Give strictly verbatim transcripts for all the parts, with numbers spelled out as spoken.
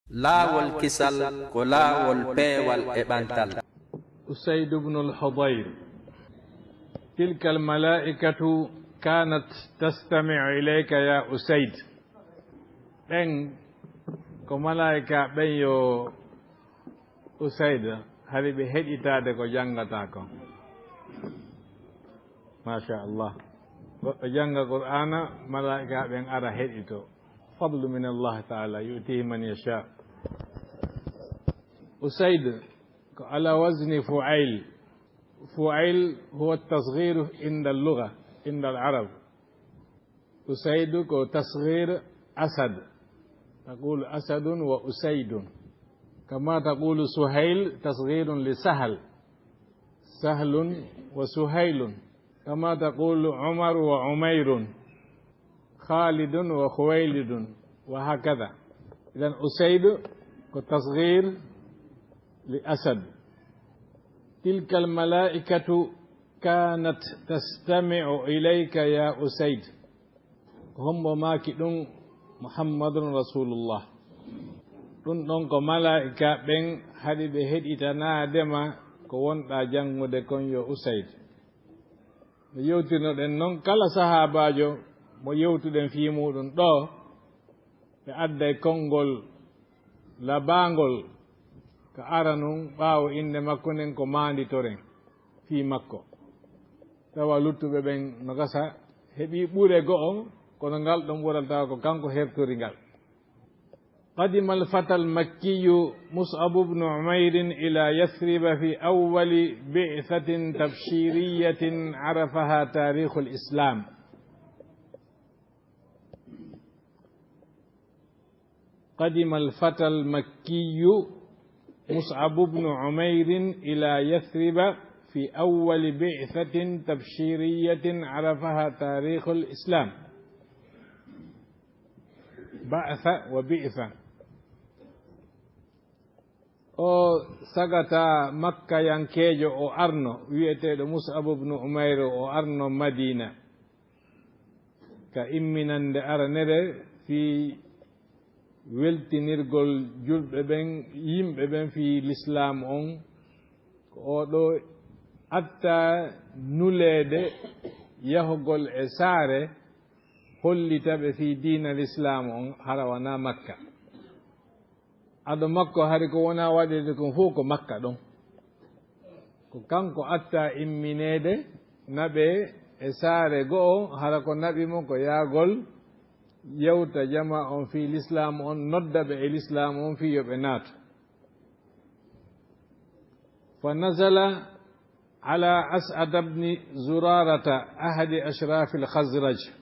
Laawol kisal ko laawol peewal e ɓantal. أسيد بن الحضير. تلك الملائكة كانت تستمع إليك يا أسيد. Ɓen ko malaa'ika ɓen yo Usayd, hari ɓe heɗitaade ko janngataa kon. Machallah. Goɗɗo jannga Qur'aana, malaa'ika ɓen ara heɗito. Fadlu min Allah ta'ala, yu'tihi man yasha. Usayd, ko ala wazni fu'ayl. Fu'ayl huwa tasghiru inda lugha, inda al-arab. Usayd ko tasghir asad. Taqulu asadun wa usaydun. Kama taqulu Suhayl, tasghirun li Sahal. Sahlun wa Suhaylun. Kama taqulu Umar wa Umayrun. Khalidun wa Khuwaylidun. Wa hakadha. Idan Usayd ko tasghir li asad. Tilka al-mala'ikatu kanat tastami'u ilayka ya Usayd. Ko hombo maaki ɗum? Muhammadun Rasulullah. Ɗum ɗon ko malaa'ika ɓen haɗi ɓe heɗitanaade ma ko wonɗaa janngude kon yo Usayd. No yewtirnoɗen non kala sahaabaajo mo yewtuɗen fii muuɗum ɗoo, ɓe adday konngol labaangol ka aranun ɓaawo innde makko nden ko maanditoren fii makko. Tawa luttuɓe ɓen no gasa heɓii ɓure go'o, kono ngal ɗon ɓural tawa ko kanko hertori ngal. قدم الفتى المكي مصعب بن عمير إلى يثرب في أول بعثة تبشيرية عرفها تاريخ الإسلام. قدم الفتى المكي مصعب بن عمير إلى يثرب في أول بعثة تبشيرية عرفها تاريخ الإسلام. Ba'sa wa bi'sa. O sagata Makkayankeejo o arno, wi'eteeɗo Mus'ab ibn Umayr, o arno Madina ka imminande aranere fii weltinirgol julɓe ɓen, yimɓe ɓen fii lislaam on. Ko oo ɗoo atta nuleede yahugol e saare hollita ɓe fii diina lislaam on, hara wanaa Makka. Ado makko hari ko wona waɗeede kon fof ko Makka ɗon. Ko kanko atta immineede naɓe e saare go'o, hara ko naɓi mo ko yaagol yewta jama on fii lislaam on, nodda ɓe e lislaam on fii yo ɓe naatu. فنزل على أسعد بن زرارة أحد أشراف الخزرج.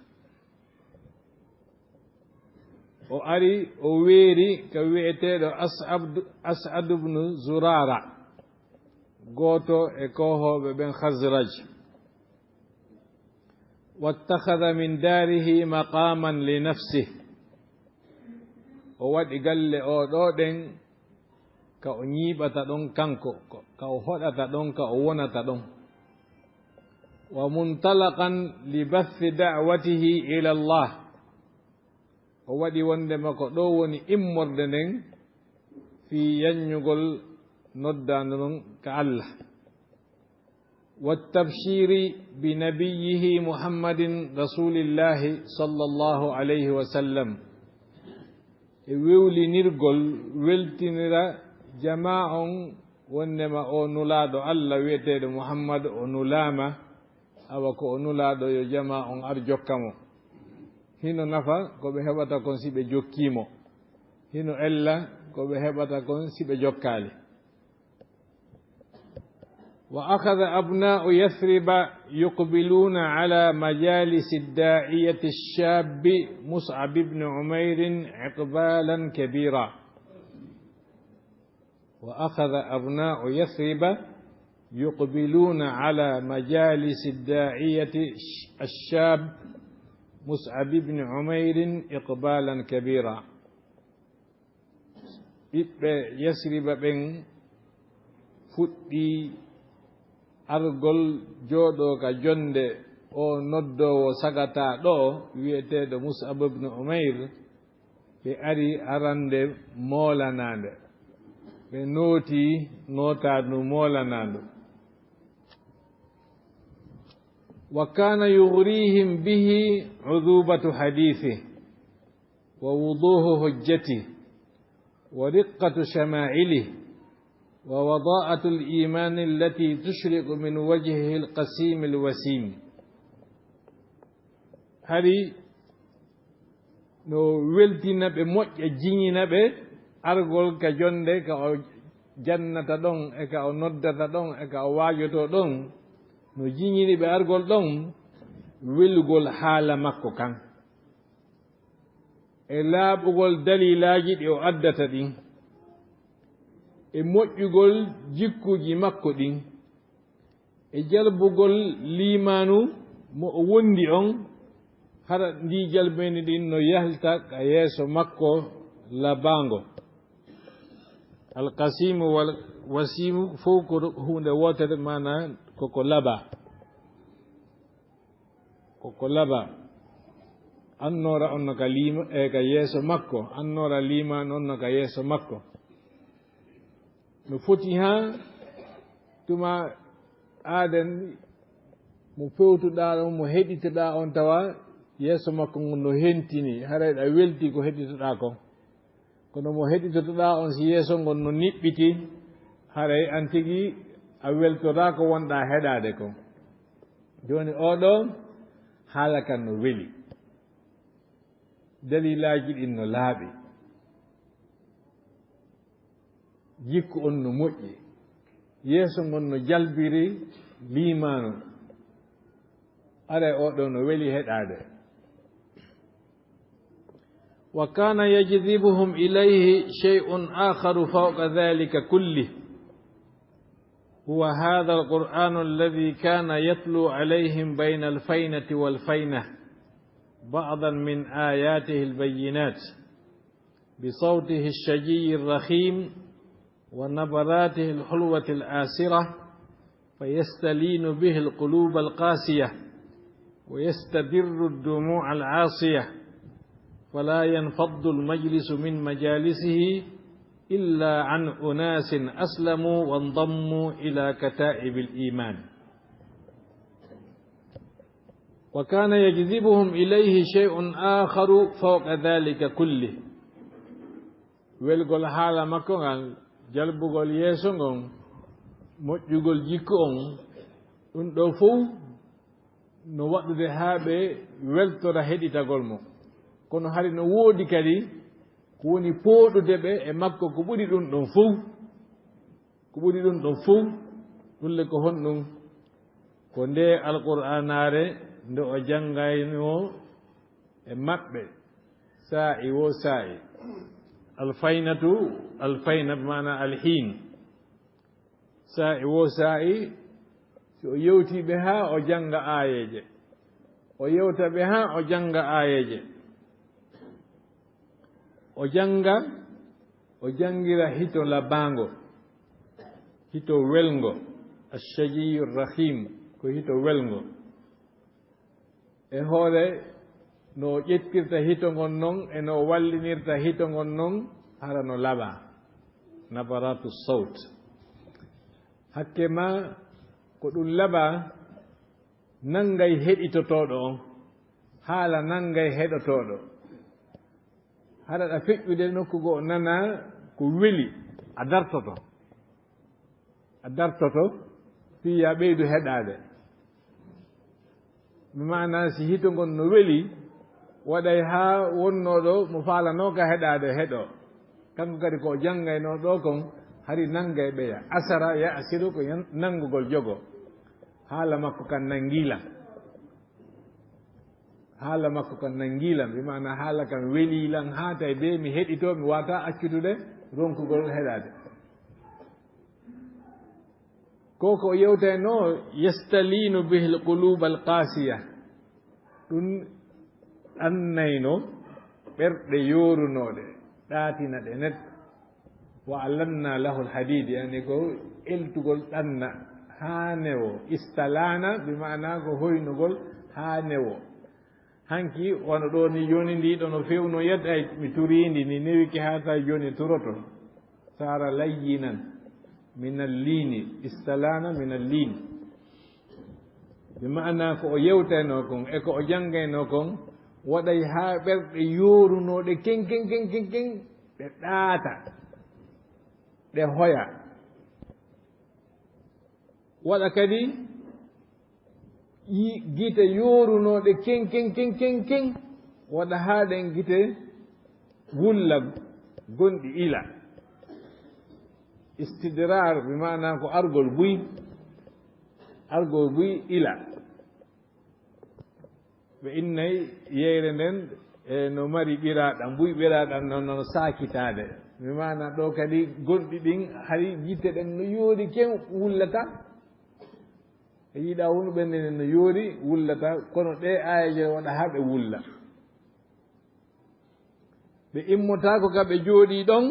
O ari, o weeri ka wi'eteeɗo As'ab-, As'ad ibn Zurara, gooto e koohooɓe ɓen Khazraj. واتخذ من داره مقاما لنفسه. O waɗi galle oo ɗoo ɗen ka o ñiiɓata ɗon kanko, ko, ka o hoɗata ɗon, ka o wonata ɗon. ومنطلقا لبث دعوته إلى الله. O waɗi wonndema ko ɗoo woni immorde nden fii yanñugol noddaandu ndun ka Allah. والتبشير بنبيه محمد رسول الله صلى الله عليه وسلم. E wewlinirgol, weltinira jamaa on wonndema oo nulaaɗo Allah wi'eteeɗo Muhammad o nulaama, awa ko o nulaaɗo yo jamaa on ar jokka mo. Hino nafa ko ɓe heɓata kon si ɓe jokkii mo. Hino ella ko ɓe heɓata kon si ɓe jokkaali. وأخذ أبناء يثرب يقبلون على مجالس الداعية الشاب مصعب بن عمير إقبالا كبيرا. وأخذ أبناء يثرب يقبلون على مجالس الداعية الشاب مصعب بن عمير إقبالا كبيرا. Ɓiɓɓe Yasriba ɓen fuɗɗii argol jooɗoo ka jonnde oo noddoowo sagataa ɗoo, wi'eteeɗo Mus'ab ibn Umayr, Ɓe ari arande moolanaande, ɓe nooti nootaandu moolanaandu. وكان يغريهم به عذوبة حديثه ووضوح حجته ورقة شمائله ووضاءة الإيمان التي تشرق من وجهه القسيم الوسيم. Hari no weltina ɓe, moƴƴa, jiñina ɓe argol ka jonnde ka o jannata ɗon, e ka o noddata ɗon, e ka o waajotoo ɗon. No jiñini ɓe argol ɗon, welugol haala makko kan, e laaɓugol daliilaaji ɗi o addata ɗin, e moƴƴugol jikkuuji makko ɗin, e jalbugol liimaanu mo o wondi on, hara ndii jalbeeni ɗin no yalta ka yeeso makko labaango. Alkasiimu wal wasiimu fow ko huunde wootere, maanaa koko labaa. Koko labaa. Annoora on no ka liima-, e ka yeeso makko, annoora liimaanu on no ka yeeso makko. No foti haa tuma aaden mo fewtuɗaa on, mo heɗitoɗaa on, tawa yeeso makko ngon no hentini, haray ɗa welti ko heɗitoɗaa kon. Kono mo heɗitotoɗaa on, si yeeso ngon no niɓɓiti, haray an tigi a weltoraa ko wonɗaa heɗaade kon. Jooni oo ɗoo, haala kan no weli. Daliilaaji ɗin no laaɓi. Jikku on no moƴƴi. Yeeso ngon no jalbiri liimaanu. Aray oo ɗoo no weli heɗaade. وكان يجذبهم إليه شيء آخر فوق ذلك كله، هو هذا القرآن الذي كان يتلو عليهم بين الفينة والفينة بعضا من آياته البينات بصوته الشجي الرخيم ونبراته الحلوة الآسرة، فيستلين به القلوب القاسية، ويستدر الدموع العاصية، فلا ينفض المجلس من مجالسه إلا عن أناس أسلموا وانضموا إلى كتائب الإيمان. وكان يجذبهم إليه شيء آخر فوق ذلك كله. Welgol haala makko ngal, jalbugol yeeso ngon, moƴƴugol jikku on, ɗum ɗoo fow no waɗude haa ɓe weltora heɗitagol mo. Kono hari no woodi kadi ko woni pooɗude ɓe e makko ko ɓuri ɗum ɗon fow. Ko ɓuri ɗum ɗon fow, ɗum le ko honɗum? Ko nde Alqur'aanaare nde o janngaynoo e maɓɓe, saa'i wo saa'i. Alfaynatu, alfayna bi maana alhiin. Saa'i wo saa'i, si o yewtii ɓe haa o jannga aayeeje. O yewta ɓe haa o jannga aayeeje. O jannga, o janngira hito labaango, hito welngo, Ash-Shajiyyu Rahiim, ko hito welngo. E hoore no o ƴettirta hito ngon non, e no o wallinirta hito ngon non, hara no labaa, nabaraatu sawt. Hakke ma ko ɗum labaa, nanngay heɗitotooɗo on, haala nanngay heɗotooɗo. Haɗa ɗa feƴƴude nokku goo, nana ko weli, a dartoto. A dartoto, fii ya ɓeydu heɗaade. Mi maana, si hito ngon no weli, waɗay haa wonnoo ɗo mo faalanoo ka heɗaade heɗoo. Kanko kadi ko o janngaynoo ɗoo kon, hari nanngay ɓeya. Asara ya asiru ko yan-, nanngugol jogo. Haala makko kan nanngii lan. Haala makko kan nanngii lan, bi maana haala kan welii lan haa tawi bee mi heɗitoo, mi waawataa accutude ronkugol heɗaade. Ko ko o yewtaynoo, yastaliinu bihil quluubal qaasiya. Ɗum ɗannayno ɓerɗe yoorunooɗe, ɗaatina ɗe neɗɗo. Wa allanna lahul hadiid, yani ko eltugol ɗanna haa newo. Istalaana, bi maana ko hoynugol haa newo. Hanki wano ɗo ni, joni ndi ɗo no fewno yadda, ay, mi turiindi, ni newiki haa tawi joni turoto. Sara layyinan minal liini, istalana minal liini. Bi ma'ana ko o yewtayno kon e ko o jangayno kon waɗay haa ɓerɗe yoorunooɗe ken, ken, ken, ken, ken, ɗe ɗaata, ɗe hoya. Waɗa kadi yi-, gite yoorunooɗe ken, ken, ken, ken, ken, waɗa haa ɗen gite wulla, gonɗi ila. Istidrar, bi maana ko argol buy, argol buy ila. Ɓe innay yeyre nden, e, no mari ɓiraaɗam, buy ɓiraaɗam non, no saakitaade. Mi maana ɗo kadi gonɗi ɗin, hari yitte ɗen no yoori ken wullata. E yiɗa wonu ɓen nden no yoori wullata, kono ɗe aayeeje waɗa haa ɓe wulla. Ɓe immotaako ka ɓe jooɗii ɗon,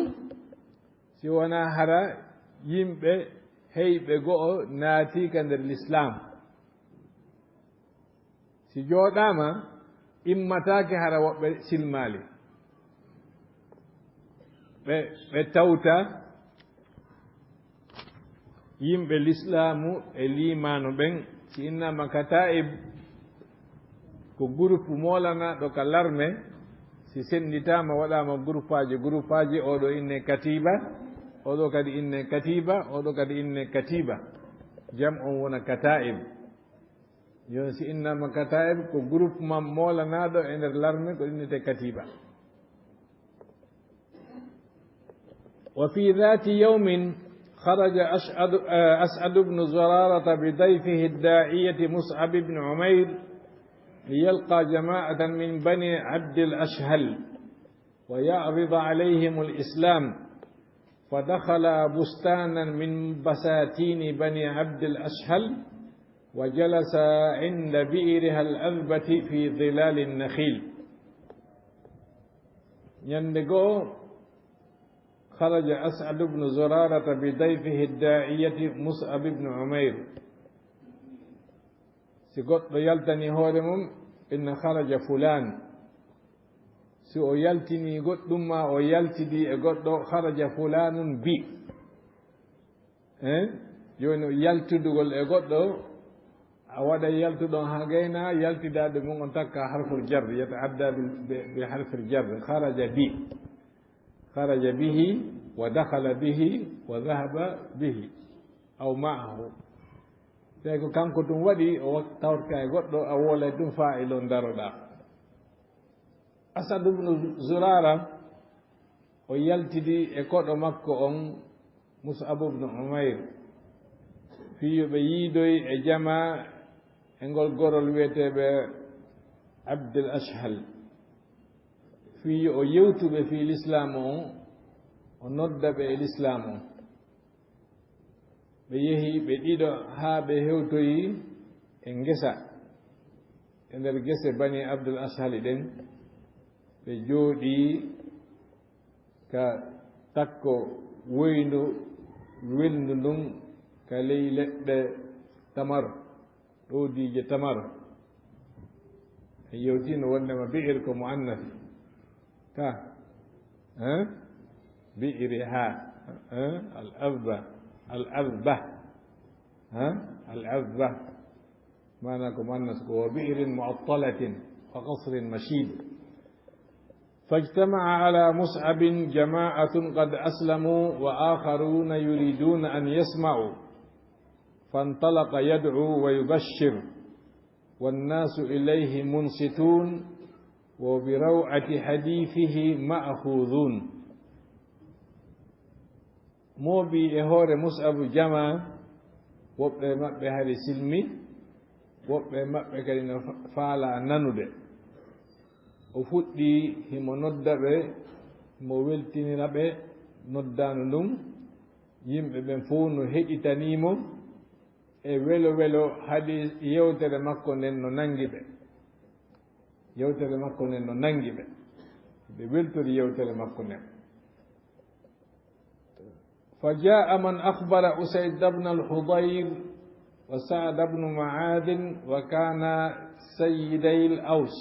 si wonaa hara yimɓe heyɓe go'o naatii ka nder Lislaam. Si jooɗaama, immataake hara woɓɓe silmaali. Ɓe, ɓe tawta yimɓe lislaamu e liimaanu ɓen, si innaama kataa'ib, ko gurupu moolanaaɗo ka larme, si sennditaama, waɗaama gurupaaji, gurupaaji, oo ɗo innee katiiba, oo ɗo kadi innee katiiba, oo ɗo kadi innee katiiba. Jam on wona kataa'ib. Yon si innaama kataa'ib, ko groupe mam moolanaaɗo e nder larme, ko innetee katiiba. وفي ذات يوم خرج أشعد، آه، أسعد بن زرارة بضيفه الداعية مصعب بن عمير ليلقى جماعة من بني عبد الأشهل ويعرض عليهم الإسلام، فدخل بستانا من بساتين بني عبد الأشهل، وجلس عند بئرها العذبة في ظلال النخيل. Ñande goo, خرج أسعد بن زرارة بضيفه الداعية مصعب بن عمير. Si goɗɗo yaltanii hoore mum, inna خرج فلان. Si o yaltinii goɗɗum maa o yaltidii e goɗɗo, خرج فلان bi. Eh? Jooni o yaltudugol e goɗɗo, a waɗa yaltuɗon haa gayna, yaltidaade mum on takka harful jar, يتعدى bi, bi, bi harfil jar, خرج bi. خرج به ودخل به وذهب به أو معه. Tawi ko kanko tun waɗi, o wa-, tawta e goɗɗo, a woolay tun faa'il on daroɗaa. Asad ibn Zurara, o yaltidi e koɗo makko on, Mus'ab ibn Umayr, fii yo ɓe yiidoy e jamaa e ngol gorol wi'eteeɓe Abdul Ashhal, fii yo o yewtu ɓe fii Lislaam on, o nodda ɓe e Lislaam on. Ɓe yehi ɓe ɗiɗo haa ɓe hewtoyi e ngesa, e nder gese Bani Abdul Ashhali ɗen. Ɓe jooɗii ka takko woyndu welndu ndun, ka ley leɗɗe tamar, ɗowdiije tamar. En yewtiino wondema bi'ir ko muannas. Ka, eh? Bi'iri ha, eh? Al-azba, al-azba, eh? Al-azba. Maana ko muannas ko: وبئر معطلة وقصر مشيد. فاجتمع على مصعب جماعة قد أسلموا وآخرون يريدون أن يسمعوا، فانطلق يدعو ويبشر، والناس إليه منصتون، وبروعة حديثه مأخوذون. Mooɓi e hoore Mus'abu jamaa, woɓɓe maɓɓe hari silmi, woɓɓe maɓɓe kadi no fa-, faalaa nanude. O fuɗɗii himo nodda ɓe, himo weltinira ɓe noddaandu ndun. Yimɓe ɓen fow no heɗitanii mo, e welo welo, haɗi yewtere makko nden no nangi ɓe. Yewtere makko nden no nangi ɓe. Ɓe weltori yewtere makko nden. فجاء من أخبر أسيد بن الحضير وسعد بن معاذ وكانا سيدي الأوس.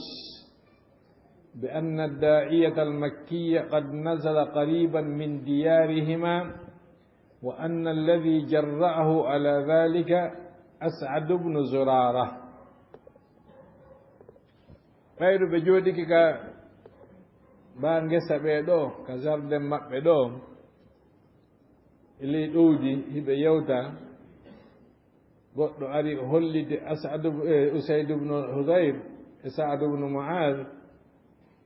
بأن الداعية المكي قد نزل قريبا من ديارهما، وأن الذي جرأه على ذلك أسعد بن زرارة. Ɓayru ɓe jooɗiki ka baa ngesa ɓe ɗo, ka jardin maɓɓe ɗo, e ley ɗowdi, hiɓe yewta, goɗɗo ari o holliti As'ad ib-, e Usayd ibn Hudayr e Sa'ad ibn Mu'adh,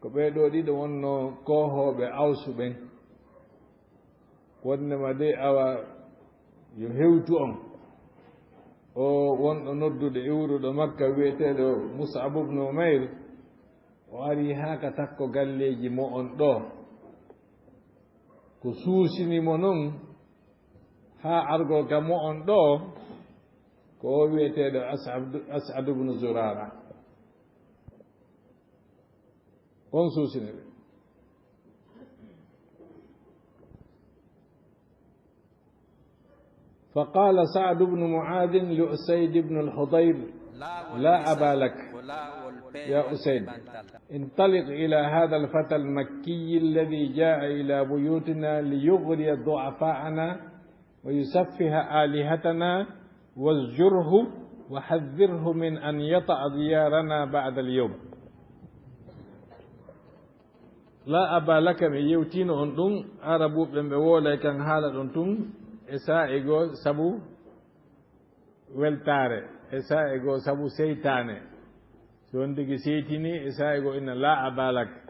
ko ɓee ɗoo ɗiɗo wonnoo koohooɓe Awsu ɓen. Wonnde ma de, awa, yo hewtu on. O wonɗo noddude e wuro ɗo Makka wi'eteeɗo Mus'ab ibn Umayr, o ari haa ka takko galleeji mo'on ɗoo. Ko suusini mo non haa argol ka mo'on ɗoo, ko o wi'eteeɗo As'ab-, As'ad ibn Zurara. On suusini ɓe. فقال سعد بن معاذ لأسيد بن الحضير: لا أبا لك يا أسيد، انطلق إلى هذا الفتى المكي الذي جاء إلى بيوتنا ليغري ضعفاءنا ويسفه آلهتنا، وازجره وحذره من أن يطأ ديارنا بعد اليوم. Laa abaa laka, mi yewtiino on ɗum, Arabuɓe ɓe woolay kan haala ɗum tun, e saa'i goo sabu weltaare, e saa'i goo sabu seytaane. Si on tigi seytinii, e saa'i goo inna laa abaa laka.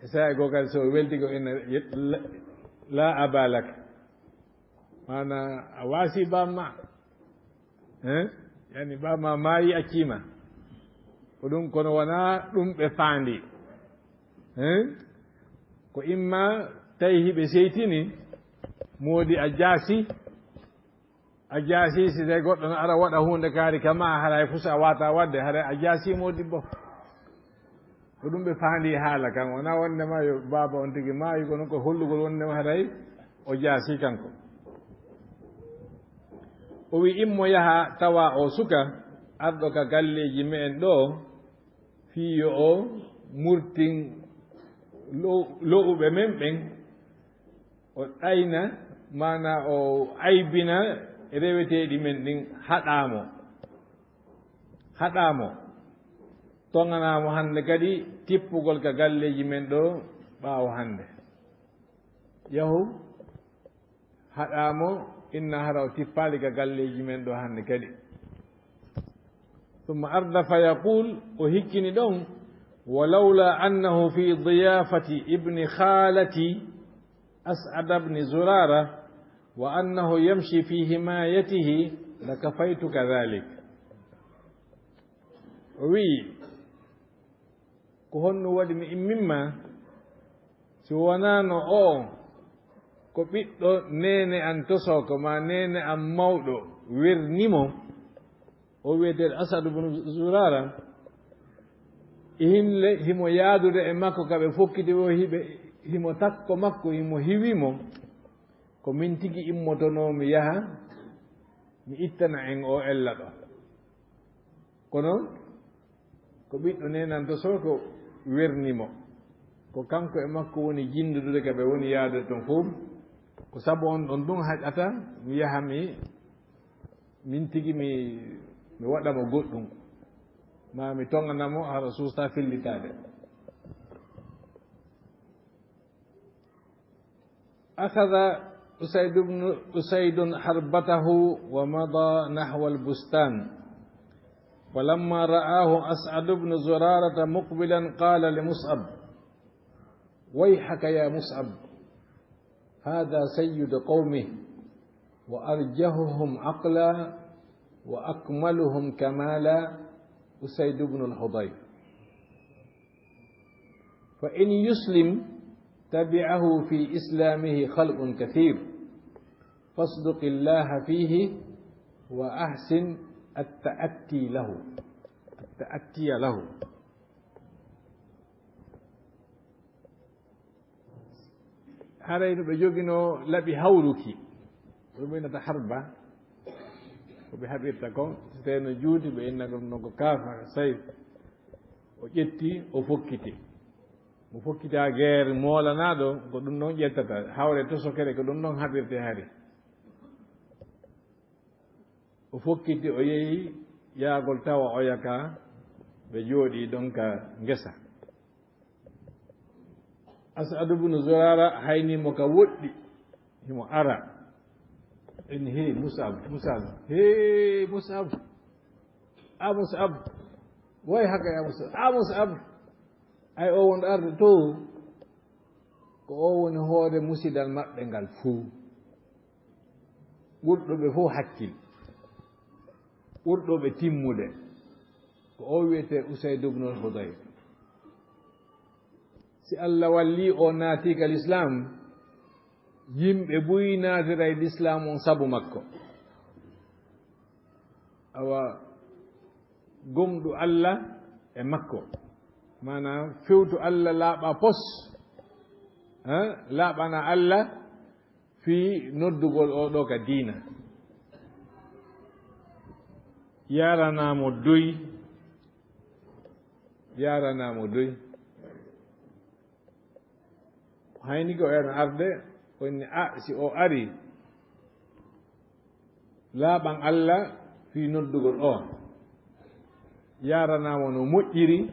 E saa'i goo kadi so o welti goo inna laa abaa laka. Maana a waasi bamma. Hein? Yani bamma maayi accii ma. Ko ɗum, kono wonaa ɗum ɓe faandi. Hein? Ko imma tawi hiɓe seytini, moodi a jaasi, a jaasi, si tawi goɗɗo no ara waɗa huunde kaari kama, haray fusa a waata waɗde, haray a jaasi moodibbo. Ko ɗum ɓe faandi haala kan, wonaa wonndema yo baaba on tigi maayi, kono ko hollugol wonndema haray o jaasi kanko. O wi immo yaha tawa o suka arɗo ka galleeji me'en ɗoo, fii yo o murtin lo-, lo'uɓe men ɓen, o ɗayna, maana o aybina reweteeɗi men ɗin, haɗaa mo, haɗaa mo, toŋanaa mo hannde kadi tippugol ka galleeji men ɗoo ɓaawo hannde. Yahu, haɗaa mo, inna hara o tippaali ka galleeji men ɗoo hannde kadi. ثم أردف يقول، o hikkini ɗon, ولولا أنه في ضيافة ابن خالتي أسعد بن زرارة وأنه يمشي في حمايته لكفيتك ذلك. O wi'i, ko honno waɗi mi immimma? Si wonaano o ko ɓiɗɗo neene an tosooko, maa neene an mawɗo werni mo, o wi'etee Asadu bun Zuraara, e hinle himo yaadude e makko ka ɓe fokkiti o hiɓe, himo takko makko, himo hiwi mo, ko min tigi immotonoo mi yaha, mi ittana en o ella ɗo. Kono ko ɓiɗɗo neenanto so ko werni mo. Ko kanko e makko woni jinndudude ka ɓe woni yaadude ton fof. Ko sabu on ɗon ɗum haƴata mi yaha mi, min tigi mi, mi waɗa mo goɗɗum. Ma mi toŋana mo hara suusta fillitaade. أخذ أسيد بن، أسيد حربته ومضى نحو البستان، فلما رآه أسعد بن زرارة مقبلا قال لمصعب: ويحك يا مصعب، هذا سيد قومه وأرجههم عقلا وأكملهم كمالا أسيد بن الحضير. فإن يسلم تبعه في إسلامه خلق كثير، فاصدق الله فيه وأحسن التأتي له، التأتي له. Haray no ɓe joginoo laɓi hawruki, ko ɓe innata harba, ko ɓe haɓirta kon, si tawii no juuti, ɓe inna ɗum no ko kaafa, say o ƴetti, o fokkiti. Mo fokkita geer moolanaaɗo, ko ɗum ɗon ƴettata. Hawre tosokere, ko ɗum ɗon haɓirte hari. O fokkiti, o yehi yaagol tawa oya ka ɓe jooɗii ɗon ka ngesa. As'ad ibn Zurara hayni mo ka woɗɗi, himo ara. En, "He Mus'ab, Mus'ab, he Mus'ab, a Mus'ab, way haka ya Mus'ab, a Mus'ab." Ay o won arde to, ko o woni hoore musidal maɓɓe ngal fuu. Ɓurɗo ɓe fof hakkil, ɓurɗo ɓe timmude, ko o wiyetee Usayd ibn al-Hudayr. Si Allah wallii o naatiika Lislaam, yimɓe buy naatiray Lislaam on sabu makko. Awa, gomɗu Allah e makko, maanaa fewtu Allah laaɓa pos, ha, laaɓana Allah fii noddugol oo ɗoo ka diina. Yaranaa mo doy, yaranaa mo doy. Hayni ko en arde, o inni, "A, si o ari, laaɓan Allah fii noddugol oo, yaranaa mo no moƴƴiri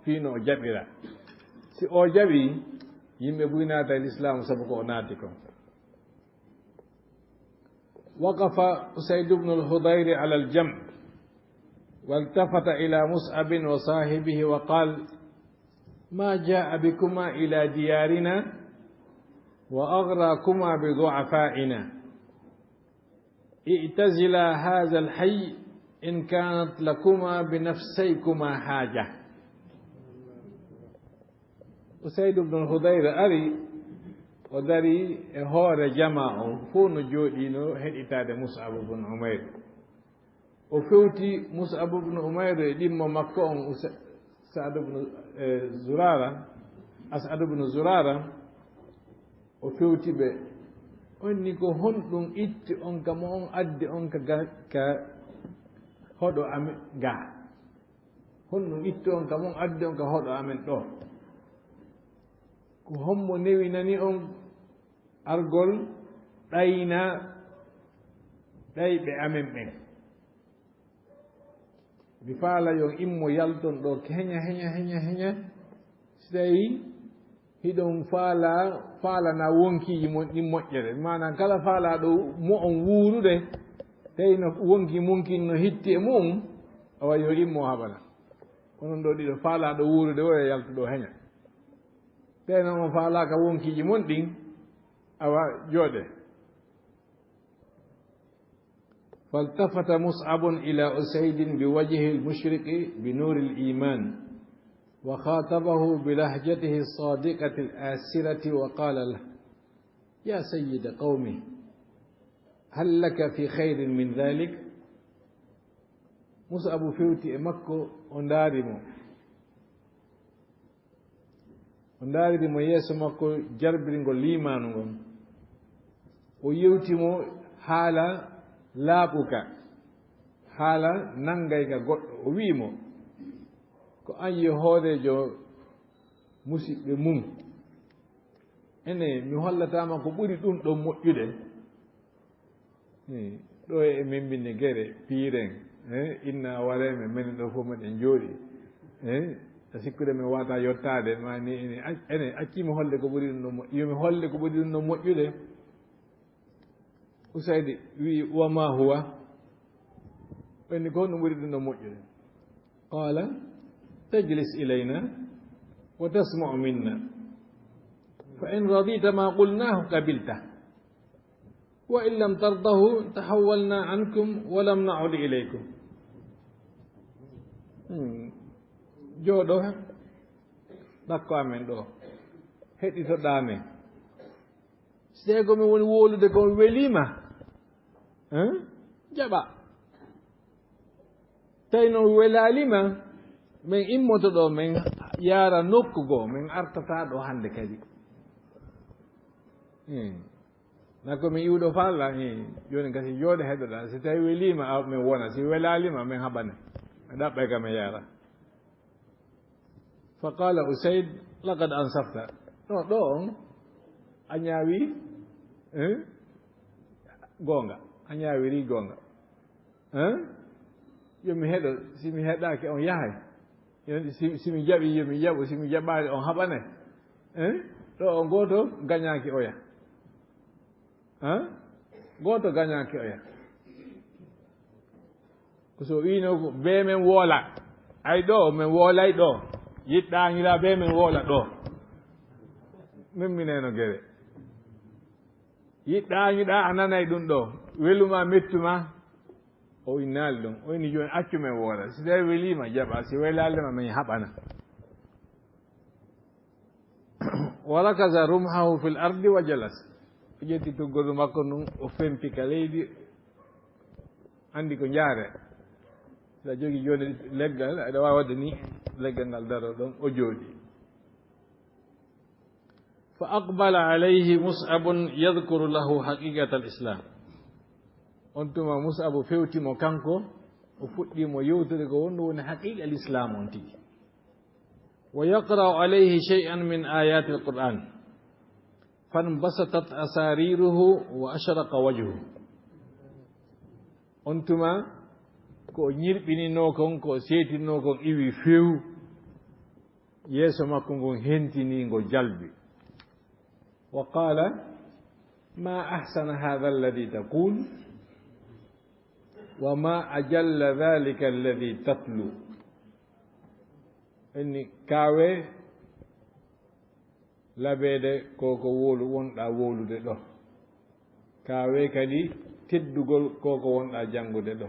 fii no o jaɓira. Si o jaɓi, yimɓe buy naata e Lislaam sabu ko o naati kon." وقف أسيد بن الحضير على الجمع، والتفت إلى مصعب وصاحبه وقال: "ما جاء بكما إلى ديارنا وأغراكما بضعفائنا؟ اعتزلا هذا الحي إن كانت لكما بنفسيكما حاجة." Usayd ibn al-Hudayr ari, o dari e hoore jamaa on, fof no jooɗiino heɗitaade Mus'ab ibn Umayr. O fewti Mus'ab ibn Umayr e ɗimmo makko on, Usa-, Sa'd ibn, eh, Zurara, As'ad ibn Zurara, o fewti ɓe. On ni, "Ko honɗum itti on ka mo on addi on ka ga-, ka hoɗo amen ga? Honɗum itti on ka mo on addi on ka hoɗo amen ɗo? Ko hombo newinani on argol ɗayna ɗayɓe amen ɓen? Mi faala yo on immo yalton ɗo heña, heña, heña, heña. Si tawi hiɗon faala, faalana wonkiiji mon ɗin moƴƴere. Maanaa kala faalaaɗo mo on wuurude, tawi no wonki mun kin no hitti e mu'un, awa yo immo haɓana. Onon ɗo ɗiɗo faalaaɗo wuurude o e yaltuɗo heña. Tawi noon on faalaaka wonkiiji mon ɗin, awa jooɗe." فالتفت مصعب إلى أسيد بوجهه المشرق بنور الإيمان، وخاطبه بلهجته الصادقة الآسرة وقال له: "يا سيد قومي، هل لك في خير من ذلك؟" Mus'abu fewti e makko, o ndaari mo. O ndaariri mo yeeso makko jarbirngol liimaanu ngon. O yewti mo haala laaɓuka, haala nanngayka goɗɗo. O wi'i mo, "Ko an yo hooreejo musiɓɓe mun. Ene, mi hollataama ko ɓuri ɗum ɗon moƴƴude?" Hmm. Ɗo e min mbinni gere, piiren, eh, inna wareemen, menen ɗo fof meɗen jooɗi. Eh, a sikkude min wata yottaade, ma ni ene, ac-, ene, accii mi holle ko ɓuri ɗum ɗo mo-, yo mi holle ko ɓuri ɗum ɗo moƴƴude. Usaydi wi'i, "Wa ma huwa?" Ɓenni ko honɗum ɓuri ɗum ɗo moƴƴude? Qala, "Tajlis ilayna wa tasma'u minna. Fa in radita ma qulnahu qabilta. Wa in lam tardahu, tahawwalna ankum wa lam na'ud ilaykum." Hmm. Jooɗo ɗakko amen ɗo. Heɗitoɗaa men. Si tawi ko min woni wowlude ko welii ma, hein? Jaɓa. Tawi noon welaali ma, min immoto ɗo, min yaara nokku goo, min artataa ɗo hannde kadi. Hmm. Na ko mi iwɗo falla, eh, jooni gasi jooɗe heɗoɗaa. Si tawi weliima, a, min wona. Si welaali ma, min haɓane. Mi ɗaɓɓay ka mi yaara. Fa qaala Usayd, Laqad ansafta. No, ɗo on, a ñaawi, eh? Goonga. A ñaawiri goonga. Eh? Yo mi heɗo, si mi heɗaaki on yahay. Yo, si, si mi jaɓi, yo mi jaɓo, si mi jaɓaali on haɓanay. Eh? Ɗo on gooto gañaaki oya. Eh? Gooto gañaaki oya. Ko so wiino ko bee men woola. Ay ɗo, men woolay ɗo. Yiɗɗaañira bee men woola ɗo. Min mineno gere. Yiɗɗaañuɗaa a nanay ɗum ɗo. Weluma mettuma. O innaali ɗum. O inni jooni accu men woola. Si tawi weliima jaɓa. Si welaali ma men haɓana. Wa rakaza rumhahu fil ardi wa jalas. O ƴetti tuggordu makko ndun, o fempi ka leydi, anndi ko njaare. Aɗa jogi jooni leggal, aɗa waawi waɗde ni, leggal ngal daro ɗon, o jooɗi. Fa aqbala alayhi Mus'abun yadhkuru lahu haqiqatal Islam. On tuma Mus'abu fewti mo kanko, o fuɗɗi mo yewtude ko wonno woni haqiqa l'islam on tigi. Wa yaqra'u alayhi shay'an min ayatil Qur'an. Fanbasatat asariruhu wa ashraqa wajhuhu. On tuma ko o ñirɓininoo kon, ko o seetinoo kon iwi few. Yeeso makko ngon hentini, ngo jalbi. Wa qala, ma ahsana hadha alladhi taqul, wa ma ajalla dhalika alladhi tatlu. Inni kaawe labeede ko ko wowlu wonɗaa wowlude ɗo. Kaawe kadi teddugol ko ko wonɗaa janngude ɗo.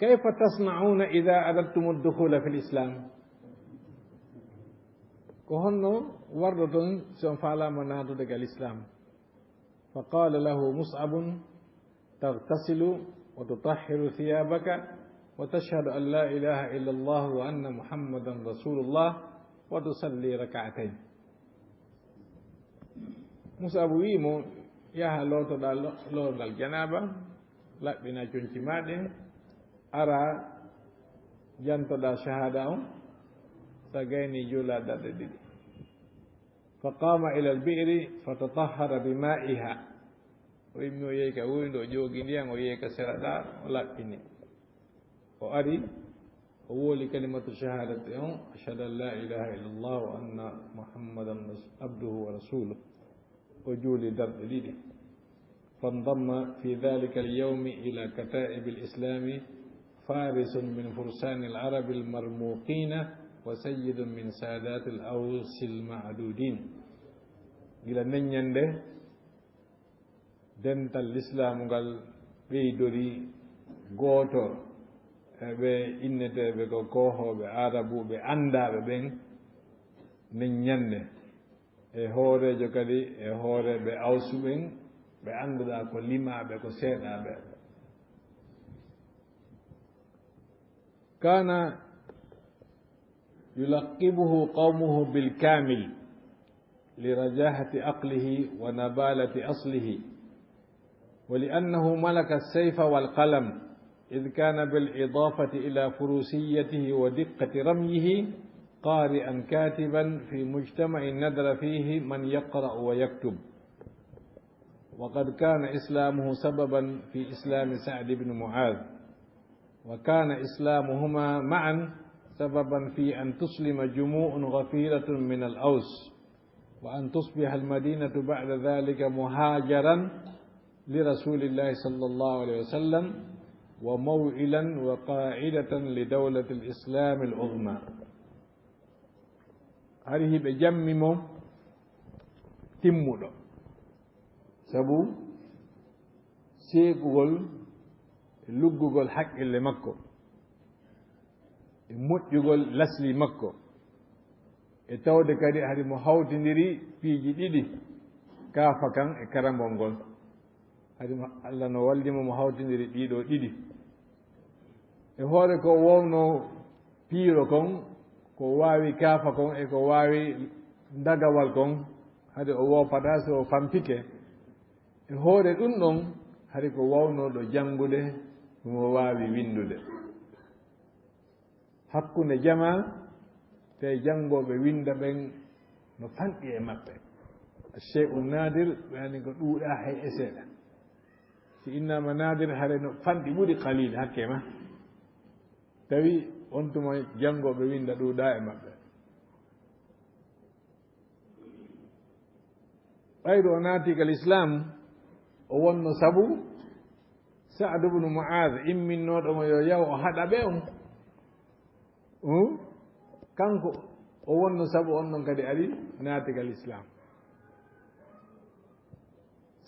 Kayfa tasna'una idha aradtum ad-dukhula fil Islam? Ko honno wardoton si on faalaama naatude ka l'islam? Fa qala lahu Mus'abun, taghtasilu wa tutahhiru thiyabaka wa tashhadu an la ilaha illa Allah wa anna Muhammadan rasulullah wa tusalli rak'atayn. Mus'abu wi'i mo, yaha lootoɗaa lo-, loorgal janaaba, laɓɓina conci maa ɗin, ara jantoɗaa shahada on, sa gayni juula darɗe ɗiɗi. Fa qama ila al-bi'ri fa tatahhara bi ma'iha. O immi o yehi ka woyndu, o ƴoogi ndiyan, o yehi ka sera ɗaa, o laɓɓini. O ari, o wooli kalimatu shahadati on, ashhadu an la ilaha illallah wa anna Muhammadan ras-, abduhu wa rasuluh. O juuli darɗe ɗiɗi. Fandamma fi dhalika al-yawmi ila kata'ib al-islami farisun min fursani al-arabi al-marmuqina wa sayyidun min sadati al-awsi al-ma'dudin. Gila nden ñande, dental lislaamu ngal ɓeydori gooto e ɓe inneteeɓe ko koohooɓe Aarabuɓe anndaaɓe ɓen nden ñande, e hooreejo kadi e hooreeɓe Awsu ɓen, ɓe annduɗaa ko limaaɓe, ko seeɗaaɓe. Kana yulaqibuhu qawmuhu bil kamil li rajahati aqlihi wa nabalati aslihi, wa li annahu malaka as-sayfa wal qalam, idh kana bil idafati ila furusiyatihi wa diqqati ramyihi qari'an katiban fi mujtama'in nadara fihi man yaqra'u wa yaktub. وقد كان إسلامه سببا في إسلام سعد بن معاذ، وكان إسلامهما معا سببا في أن تسلم جموع غفيرة من الأوس، وأن تصبح المدينة بعد ذلك مهاجرا لرسول الله صلى الله عليه وسلم، وموئلا وقاعدة لدولة الإسلام العظمى. Hari hiɓe jammi mo timmuɗo, sabu seeɓugol e luggugol haqqille makko, e moƴƴugol lasli makko, e tawde kadi hari mo hawtindiri piiji ɗiɗi, kaafa kan e karambol ngol. Hari mo, Allah no walli mo, mo hawtindiri ɗiɗo ɗiɗi. E hoore ko wowno piiro kon, ko waawi kaafa kon, e ko waawi ndagawal kon, hade o woopataa so o fampike. E hoore ɗum ɗon, hari ko wawnoɗo janngude, mo waawi winndude. Hakkunde jamaa, Ɓe janngooɓe winnda ɓen no fanɗi e maɓɓe. Shay'un nadir, ɓe ani ko ɗuuɗaa hay e seeɗa. Si innaama nadir, hare no fanɗi ɓuri qalil hakke ma. Tawi on tuma janngooɓe winnda ɗuuɗaa e maɓɓe. Ɓayru o naati ka lislaam, o wonno sabu Sa'd ibn Mu'adh imminnooɗo mo yo yaw o haɗa ɓe on. Hmm? Kanko o wonno sabu on ɗon kadi ari naati ka lislaam.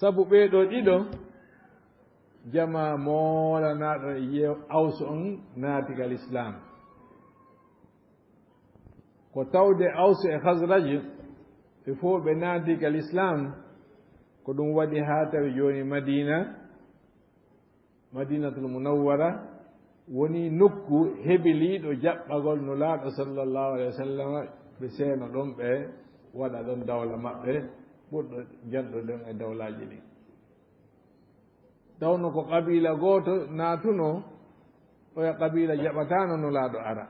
Sabu ɓee ɗoo ɗiɗo, jamaa moolanaaɗo e yew-, Aws on naati ka lislaam. Ko tawde Aws e Khazraj, ɓe fof ɓe naati ka lislaam, ko ɗum waɗi haa tawi jooni Madiina, Madinatul Munawwara, woni nokku hebiliiɗo jaɓɓagol Nulaaɗo sallallahu alaihi wa sallam, ɓe seeno ɗon, ɓe waɗa ɗon dawla maɓɓe, ɓurɗo janɗo ɗon e dawlaaji ɗin. Tawno ko qabiila gooto naatunoo, oya qabiila jaɓataano Nulaaɗo ara.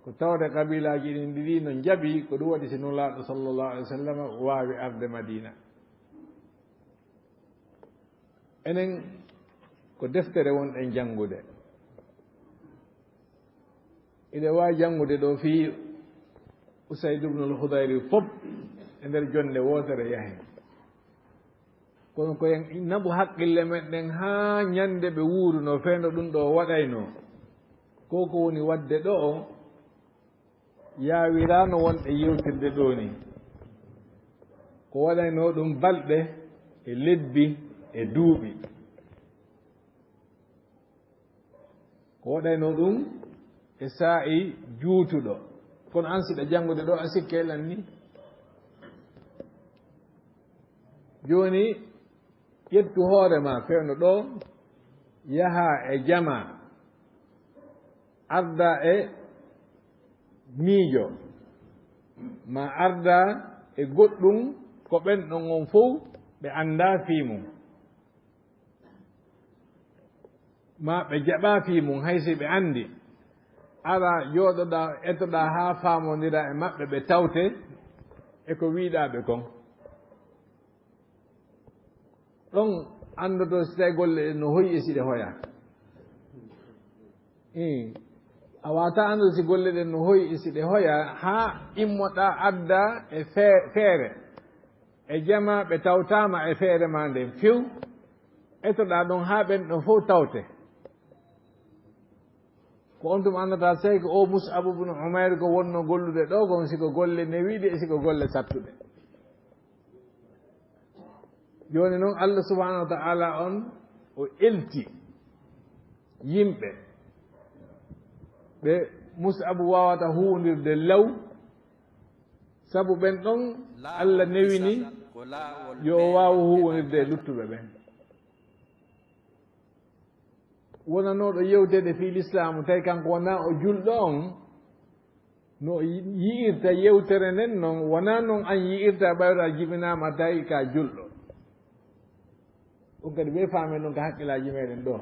Ko tawde qabiilaaji ɗin ɗiɗi no njaɓi, ko ɗum waɗi si Nulaaɗo sallallahu alaihi wa sallam waawi arde Madiina. Enen ko deftere wonɗen janngude. Iɗen waawi janngude ɗo fii Usayd ibn al-Khudayr fof e nder jonnde wootere yahen. Kono ko en naɓu haqqille men ɗen haa ñande ɓe wuurunoo, fee no ɗum ɗo waɗaynoo. Ko ko woni waɗde ɗo o, yaawiraano wonɗe yewtirde ɗo ni. Ko waɗaynoo ɗum balɗe e lebbi e duuɓi. Ko waɗaynoo ɗum e saa'i juutuɗo. Kono an siɗa janngude ɗo, a sikke lan ni. Jooni, ƴettu hoore ma, fewndo ɗo, yaha e jama, arda e miijo, ma arda e goɗɗum ko ɓen ɗon on fof ɓe anndaa fii mum. Ma ɓe jaɓa fii mum, hay si ɓe anndi. Ara, jooɗoɗaa, etoɗaa haa faamondiraa e maɓɓe, ɓe tawte e ko wiiɗaa ɓe kon. Ɗon anndoto si tawi golle ɗen no hoyi e si ɗe hoya. Ii, a waawataa anndude si golle ɗen no hoyi e si ɗe hoya, haa immoɗaa adda e fee-, feere. E jama ɓe tawtaama e feere ma nden few, etoɗaa ɗon haa ɓen ɗon fof tawte. Ko on tuma anndata sey ko o Mus'ab ibn Umayr ko wonno gollude ɗo kon, si ko golle newiiɗe e si ko golle sattuɗe. Jooni non, Allah subhanahu wa ta'ala on o elti yimɓe ɓe Mus'ab waawata huwondirde law, sabu ɓen ɗon Allah newini yo o waawu huwondirde e luttuɓe ɓen. Wonanooɗo yewteede fii lislaamu, tawi kanko wonaa o julɗo on, no o yi-, yi'irta yewtere nden non, wonaa non an yi'irta ɓayro a jibinaama tawi ka julɗo. Ɗum kadi ɓe faamen ɗum ka hakkillaaji meɗen ɗo.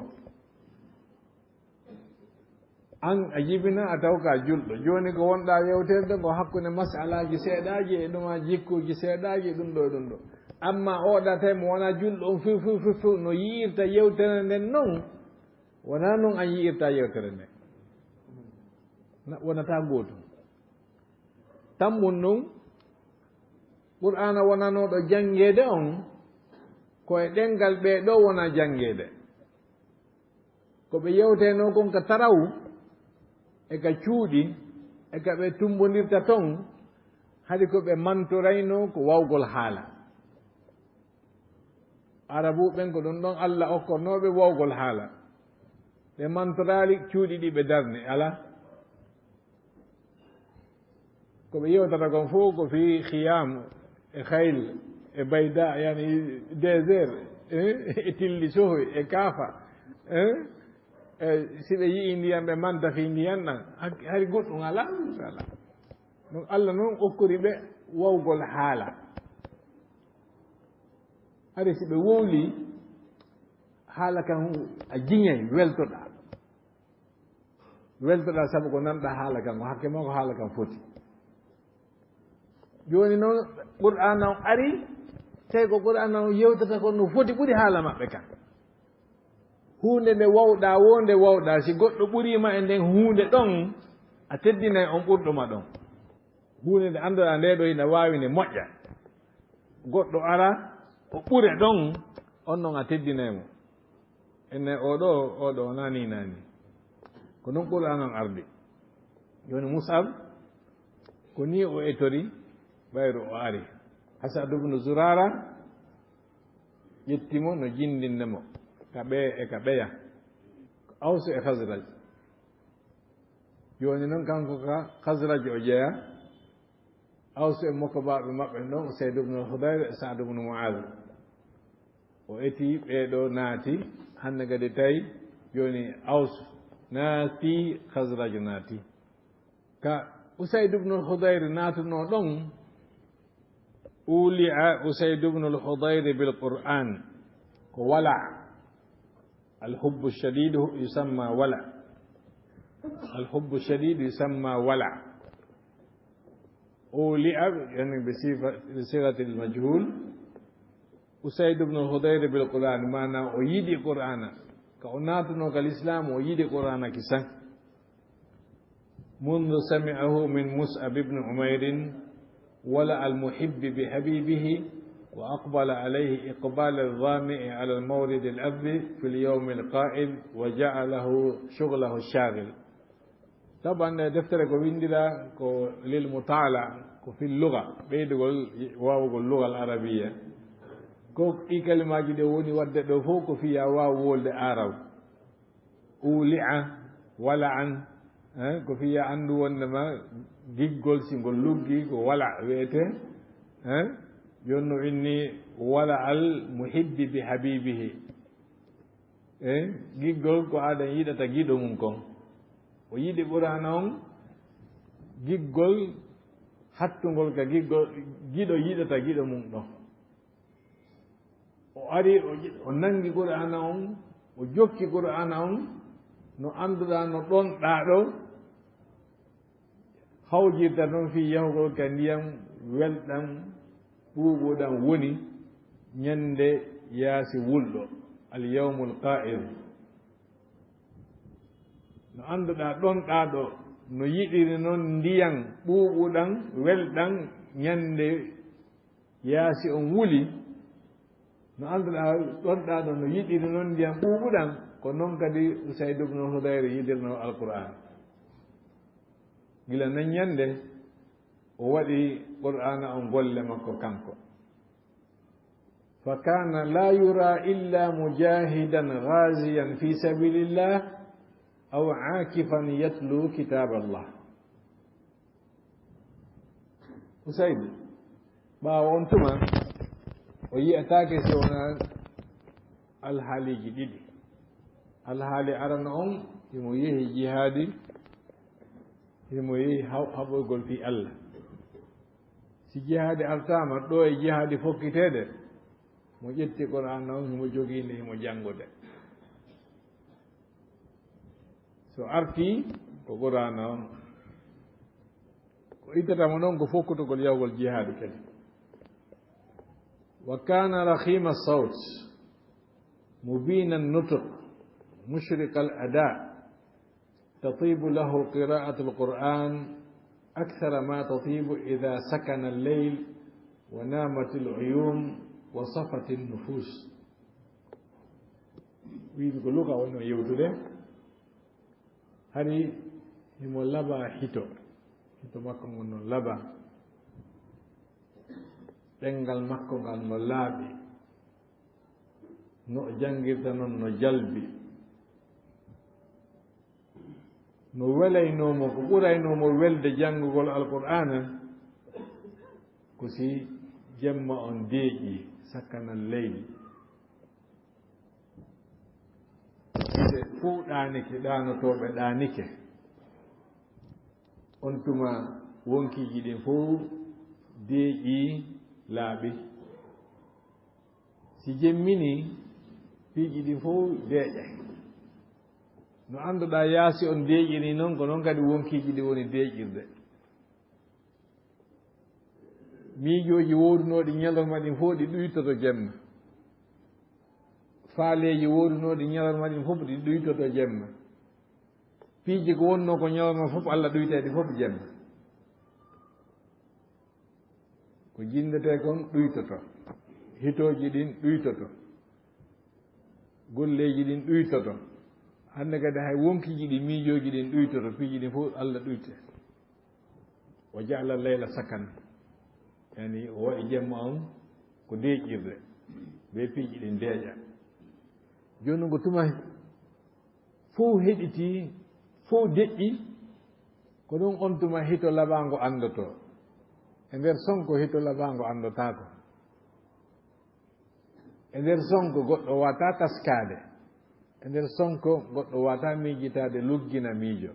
An a jibina a taw ka julɗo. Jooni ko wonɗaa yewterde ko hakkunde masalaaji seeɗaaji e ɗuma jikkuuji seeɗaaji e ɗum ɗo e ɗum ɗo. Amma oɗa tawi mo wonaa julɗo on few, few, few, few no yi'irta yewtere nden non, wonaa non an yi'irta yewtere nden. Na-, wonataa gootum. Tammun non, Qur'aana wonanooɗo janngeede on, ko e ɗemngal ɓee ɗoo wona janngeede. Ko ɓe yewteenoo kon ka taraw, e ka cuuɗi, e ka ɓe tummbondirta ton, hari ko ɓe mantoraynoo ko wawgol haala. Arabuuɓe ɓen ko ɗum ɗon Allah okkornoo ɓe wawgol haala. Ɓe mantoraali cuuɗi ɗi ɓe darni, alaa. Ko ɓe yewtata kon fof ko fii khiyam, e khayl, e bayda, yani désert, eh, e tilli sohoy, e kaafa, eh, e si ɓe yi'i ndiyan, ɓe manta fii ndiyan ɗan, hak-, hari goɗɗum alaa, alaa. Ɗum Allah non okkori ɓe wawgol haala. Hari si ɓe wowli, haala kan a jiñay, weltoɗaa. Weltoɗaa sabu ko nanɗaa haala kan, ko hakke maa ko haala kan foti. Jooni noon, Qur'aana on ari, tawi ko Qur'aana on yewtata ko no foti ɓuri haala maɓɓe kan. Huunde nde wawɗaa, woo nde wawɗaa, si goɗɗo ɓuriima e nden huunde ɗon, a teddinay on ɓurɗo ma ɗon. Huunde nde annduɗaa nde ɗo ina waawi nde moƴƴa. Goɗɗo ara, o ɓure ɗon, on non a teddinay mo. Ene oɗo, oɗo, nani, nani. Ko non Qur'aana on ardi. Jooni Mus'ab, ko nii o etori, ɓayru o ari. As'ad ibn Zurara ƴetti mo no jindinde mo ka ɓe e ka ɓeya. Awsu e Khazraj. Jooni non kanko ka Khazraj o jeya. Awsu e mokkobaaɓe maɓɓe ɗon, Usayd ibn al-Hudayr e Sa'd ibn Mu'adh. O eti ɓee ɗoo naati, hannde kadi tawi jooni Aws naati, Khazraj naati. Ka Usayd ibn al-Hudayr naatunoo ɗon, uli'a Usayd ibn al-Hudayr bil Qur'an, ko wala. Al-hubbu shadidu yusamma wala. Al-hubbu shadidu yusamma wala. Uli'a, yani, bi sifa-, bi sigatil majhul. Usayd ibn al-Hudayr bil Qur'an, maana o yiɗi Qur'aana. Ka o naatunoo ka Lislaam, o yiɗi Qur'aana kisan. منذ سمعه من مصعب بن عمير ولع المحب بحبيبه وأقبل عليه إقبال الظامئ على المورد الأذب في اليوم القائل وجعله شغله الشاغل. Taban nde deftere ko winndira ko lil mutaala, ko fil luga, ɓeydugol waawugol lugal arabiya. Ko ɗi kalimaaji ɗe woni waɗde ɗo fof ko fiya waaw wolde aaraw. Uli'a, wala'an, eh, ko fiya anndu wonde ma giggol si ngol luggi ko wala wiyete, eh, jooni no inni wala al muhibbi bi habibihi. Eh, giggol ko aɗa yiɗata giɗo mum kon. O yiɗi Qur'aana on, giggol hattungol ka giggol, giɗo yiɗata giɗo mum ɗon. O ari, o ƴi-, o nangi Qur'aana on, o jokki Qur'aana on, no annduɗaa no ɗon ɗaa ɗo, hawjirta noon fii yahugol ka ndiyam welɗam ɓuuɓuɗam woni ñande yaasi wulɗo, al yawmul qaa'ir. No annduɗaa ɗon ɗaa ɗo, no yiɗiri noon ndiyam ɓuuɓuɗam welɗam ñande yaasi on wuli, no annduɗaa ɗon ɗaa ɗo no yiɗiri noon ndiyam ɓuuɓuɗam, ko noon kadi Usayd ibn Hudayr yiɗirnoo Alqur'aan. Gila nan ñande o waɗi Qur'aana on golle makko kanko. فكان لا يرى إلا مجاهدا غازيا في سبيل الله أو عاكفا يتلو كتاب الله. Usaydu, ɓaawo on tuma, o yi'ataake si wonaa alhaaliiji ɗiɗi. Alhaali arano on, himo yehi jihaadi, himo yehi haw-, haɓoygol fii Allah. Si jihaadi artaama, ɗo e jihaadi fokkiteede, mo ƴetti Qur'aana on, himo jogii nde, himo janngude. So artii, ko Qur'aana on. Ko ittata mo ɗon ko fokkutugol yahugol jihaadu kadi. وكان رخيم الصوت مبين النطق مشرق الأداء تطيب له قراءة القرآن أكثر ما تطيب إذا سكن الليل ونامت العيون وصفت النفوس. Wiide ko Luka woni o yewtude, hari himo laba hito, hito makko ngon no laba, ɗenngal makko ngal no laaɓi, no o janngirta non no jalbi. No welaynoo mo, ko ɓuraynoo mo welde janngugol Alqur'aana, ko si jemma on deeƴi, sakkanal leyli. Ɓe fow ɗaanike, ɗaanotooɓe ɗaanike. On tuma wonkiiji ɗin fow deeƴi, laaɓi. Si jemminii, piiji ɗin fow deeƴay. No annduɗaa yaasi on deeƴiri non, ko non kadi wonkiiji ɗi woni deeƴirde. Miijooji woodunooɗi ñalorma ɗin fof ɗi ɗuytoto jemma. Faaleeji woodunooɗi ñalorma ɗin fof ɗi ɗuytoto jemma. Piiji ko wonnoo ko ñalorma fof, Alla ɗuytay ɗi fof jemma. Ko jinndetee kon ɗuytoto, hitooji ɗin ɗuytoto, golleeji ɗin ɗuytoto. Hannde kadi hay wonkiiji ɗi, miijooji ɗin ɗuytoto, piiji ɗin fof Alla ɗuyte. O ja'ala layla sakan, yani o waɗi jemma on ko deeƴirde, be piiji ɗin deeƴa. Jooni ngo tuma fow heɗitii, fow deƴƴi, ko ɗum on tuma hito labaango anndotoo. E nder sonko hito labaango anndotaako. E nder sonko goɗɗo wata taskaade. E nder sonko goɗɗo wata miijitaade, luggina miijo.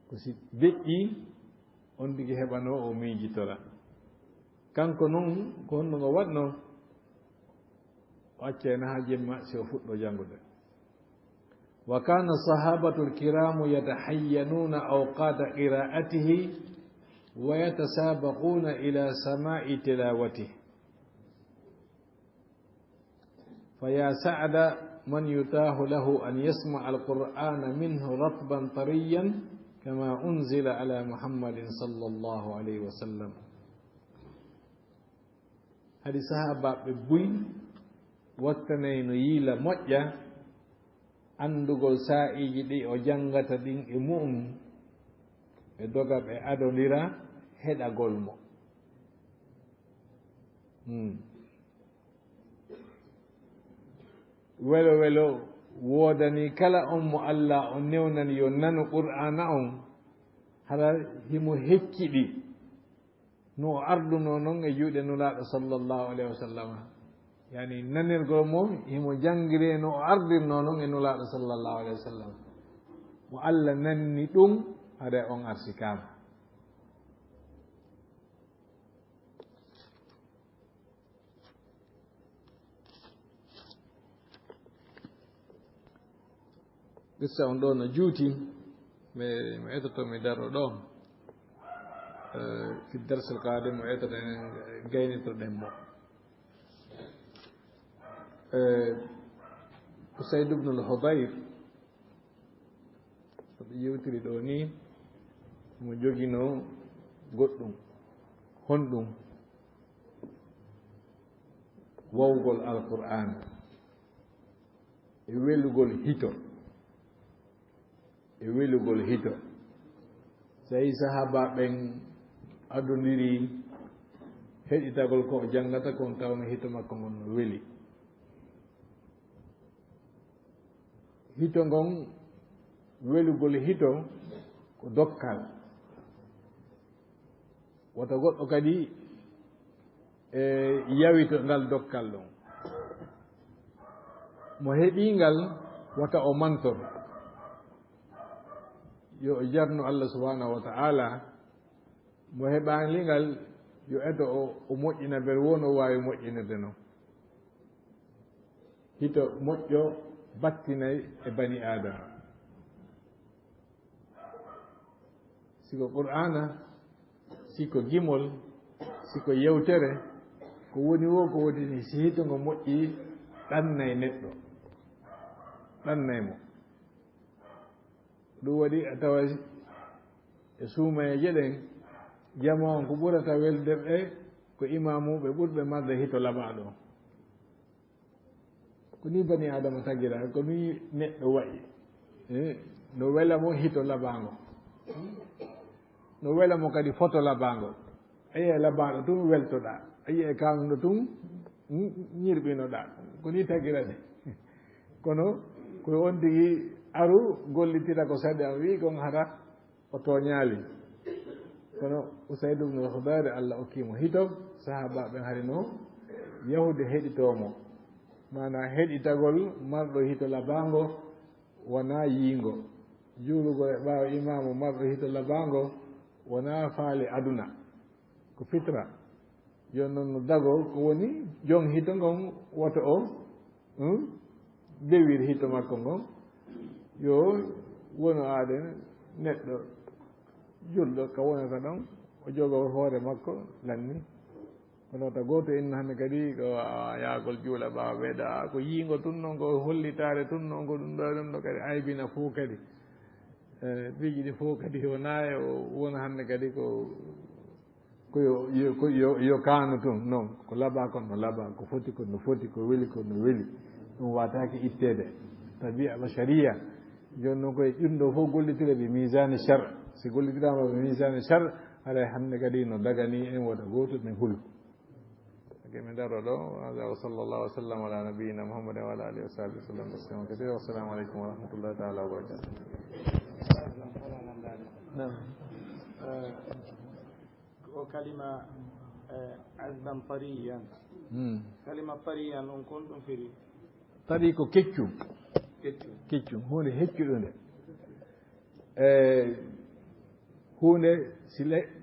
Ko si deƴƴi, on tigi heɓanoo o miijitora. Kanko non, ko honno ngo waɗnoo? O accay na haa jemma si o fuɗɗo janngude. وكان الصحابة الكرام يتحينون أوقات قراءته ويتسابقون إلى سماع تلاوته. فيا سعد من يتاح له أن يسمع القرآن منه رطبا طريا كما أنزل على محمد صلى الله عليه وسلم. Hadi sahaabaaɓe buy wattanayno yiila moƴƴa anndugol saa'iiji ɗi o janngata ɗin e mu'um, ɓe doga ɓe adondira heɗagol mo. Hmm. Welo welo woodani kala on mo Alla on newnani yo nanu Qur'aana on, hara himo hecciɗi no o ardunoo non e juuɗe Nulaaɗo sallallahu alayhi wa sallam. Yani nanirgol mo himo janngiree no o ardirnoo non e Nulaaɗo sallallahu alayhi wa sallam. Mo Alla nanni ɗum, haray on arsikaama. Qissa on ɗo no juuti, mi, mi etoto mi daro ɗo. Eh, fi darsil qaadim mo etoto en, gaynitoɗen mo. Eh, Usayd ibn al-Hudayr, ko ɓe yewtiri ɗo ni, mo joginoo goɗɗum. Honɗum? Wawgol Alqur'aana e welugol hito, e welugol hito. So tawi sahaaba ɓen adondiri heɗitagol ko o janngata kon, tawno hito makko ngon no weli. Hito ngon, welugol hito ko dokkal. Wota goɗɗo kadi e yawito ngal dokkal ɗon. Mo heɓii ngal, wota o mantor. Yo o jarnu Allah subhanahu wa ta'ala. Mo heɓaali ngal, yo eto o, o moƴƴina bel woo no waawi moƴƴinirde non. Hito moƴƴo battinay e bani Aadama. Si ko Qur'aana, si ko gimol, si ko yewtere, ko woni woo ko woni ni, si hito ngo moƴƴi, ɗannay neɗɗo, ɗannay mo. Ɗum waɗi a tawa e suumayeeje ɗen, jamaa on ko ɓurata welnde ɓe, ko imaamuuɓe ɓurɓe marde hito labaaɗo on. Ko ni bani Aadama tagira, ko ni neɗɗo wa'i. Eh, no wela mo hito labaango. No wela mo kadi foto labaango. A yi'ay labaaɗo tun weltoɗaa. A yi'ay kaanuɗo tun, mm, ñirɓinoɗaa. Ko ni tagira de. Kono ko on tigi aru gollitira ko sariya wi'i kon, hara o tooñaali. Kono Usayd ibn al-Khudayr, Allah okkii mo hito, sahaabaaɓe hari no yahude heɗitoo mo. Maanaa heɗitagol marɗo hito labaango wonaa yiingo. Juulugol e ɓaawo imaamu marɗo hito labaango wonaa faale aduna. Ko fitra. Jooni non no dagoo ko woni jon hito ngon, woto o, hmm? Dewir hito makko ngon, yo wonu aaden neɗɗo julɗo ka wonata ɗon, o jogoo hoore makko lanni. Kono ta gooto inna hannde kadi ko, a, yaagol juula ɓaawo ɓeyda, a, ko yiingo tun noon, ko hollitaare tun noon, ko ɗum ɗo, ɗum ɗo kadi aybina fof kadi. E, piiji ɗi fof kadi wona e o wona hannde kadi ko, ko yo, yo, ko yo, yo kaanu tun noon, ko laaɓa kon no laaɓa, ko foti kon no foti, ko weli kon no weli. Ɗum waataaki itteede. Tabi'a bashariya. Jooni noon koye ɗum ɗo fof gollitira bi miisaani shar. Si gollitiraama bi miisaani shar, haray hannde kadi no dagani en wota gooto men hulu. Ke min daro ɗo, hada wa sallallahu wa sallam ala nabiyyina Muhammadin wa ala alihi wa sahbihi wa sallam taslima kathira. Wassalamu alaikum wa rahmatullahi ta'ala wa barakatuh. Naam. Eh, o kalima, eh, azban tariyan. Hmm. Kalima tariyan on kon ɗum firi? Tari ko keccum. Keccum. Keccum, huunde heccuɗunde. E huunde si le-,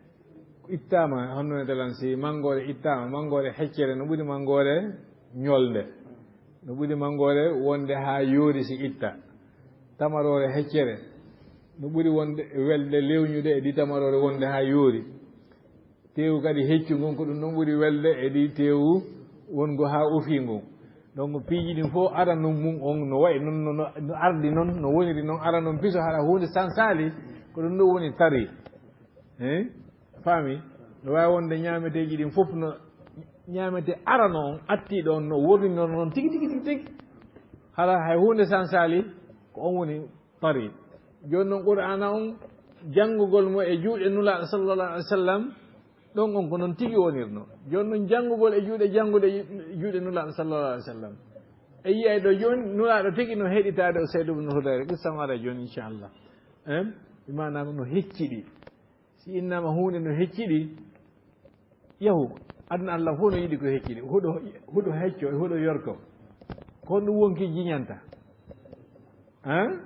ittaama, honno e dalan si manngoore ittaama, manngoore heccere no ɓuri manngoore ñolnde, no ɓuri manngoore wonde haa yoori si itta. Tamaroore heccere no ɓuri wonde welde lewñude e di tamaroore wonde haa yoori. Teewu kadi heccu ngun, ko ɗum ɗon ɓuri welde e ɗi teewu wongo haa ofii ngun. Donc, piiji ɗin fof aranun mum on no wayi non, no, no, no ardi non, no woniri non, aranun piso hara huunde sansaali, ko ɗum ɗo woni tari. Hein? Faami? No waawi wonde ñaameteeji ɗin fof no ñaamete arano on, attiiɗo on, no woniri non, non tigi, tigi, tigi, tigi. Hara hay huunde sansaali, ko on woni tari. Jooni noon, Qur'aana on, janngugol mo e juuɗe Nulaaɗo sallallahu alaihi wasallam, ɗon on ko noon tigi wonirno. Jooni noon, janngugol e juuɗe, janngude e juuɗe Nulaaɗo sallallahu alaihi wasallam. E yi'ay ɗo jooni, Nulaaɗo tigi no heɗitaade o Sayd ibn Hudayr. Qissa on ara jooni, inchallah. Em? Bi maanaa no hecciɗi. Si innaama huunde no hecciɗi, yahu, aduna Allah fof no yiɗi ko hecciɗi. Huɗo, huɗo hecco, huɗo yorko. Ko honɗum wonki jiñanta? Hein?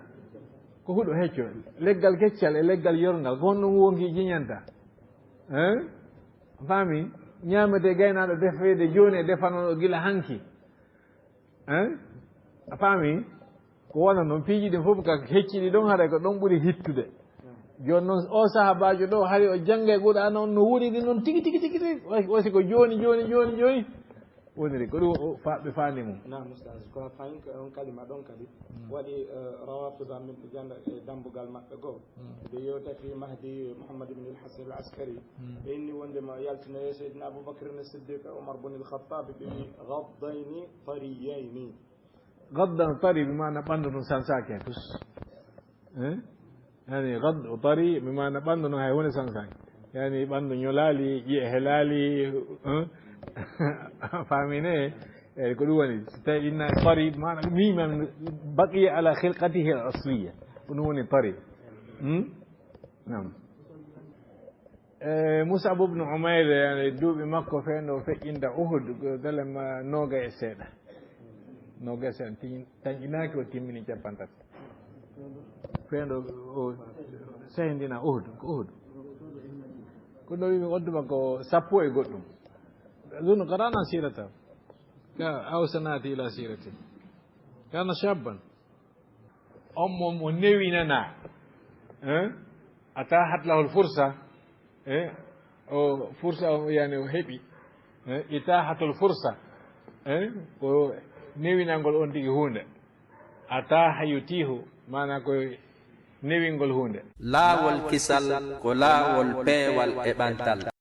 Ko huɗo hecco. Leggal keccal e leggal yorngal, ko honɗum wonki jiñanta? Hein? Faami? Ñaamete gaynaaɗo defeede jooni e defanooɗo gila hanki. Hein? A faami? Ko wona noon, piiji ɗin fof ka hecciɗi ɗon, haray ko ɗon ɓuri hittude. Jooni noon, o sahaabaajo ɗo, hari o jannga e Qur'aana on no woniri noon tigi, tigi, tigi, tigi. Way, way si ko jooni, jooni, jooni, jooni woniri. Ko ɗum o fa-, ɓe faandi mum. Naam, Ustaz, ko a fayin ko on kalima ɗon kadi. Mm. Waɗi, eh, rawafida min ɓe jannda e dambugal maɓɓe goo. Mm. Ɓe yewta fi Mahdi Muhammad ibn al-Hasan al-Askari. Mm. Ɓe inni wonde ma yaltinoye Seydina Abu Bakr as-Siddiq e Umar ibn al-Khattab, ɓe wi, "Ghaddayni tariyayni." Gaddan tari bi maana ɓanndu ndun sansaaki hen tus. Eh? Yani, gaddu tari bi maana ɓanndu ndun hay huunde sansaaki. Yani, ɓanndu ñolaali, ƴi'e helaali, eh? Faamine? Eh, ko ɗum woni. Si tawi inna tari, maana, mimma baqiya ala khilqatihi al asliya. Ko ɗum woni tari. Hmm? Naam. E Mus'ab ibn Umayr, yani, duuɓi makko fewndo o feƴƴinta Uhud, ko galle ma noogay e seeɗa. Noogay e seeɗa, tin-, tanƴinaaki, o timmini cappanɗe tati. Fewndo o sehindina Uhud, ko Uhud. Ko ɗo wiimi oddu makko sappo e goɗɗum. Zun qarana sirata. Ka awsa naati ila sirati. Kana shabban. On mo, mo newinanaa, hein? Atahat lahul fursa, eh? O fursa o, yani, o heɓi, eh? Itahatul fursa, eh? Ko newinangol on tigi huunde. Ataha yutihu, maana ko newingol huunde. Laawol kisal ko laawol peewal e ɓantal.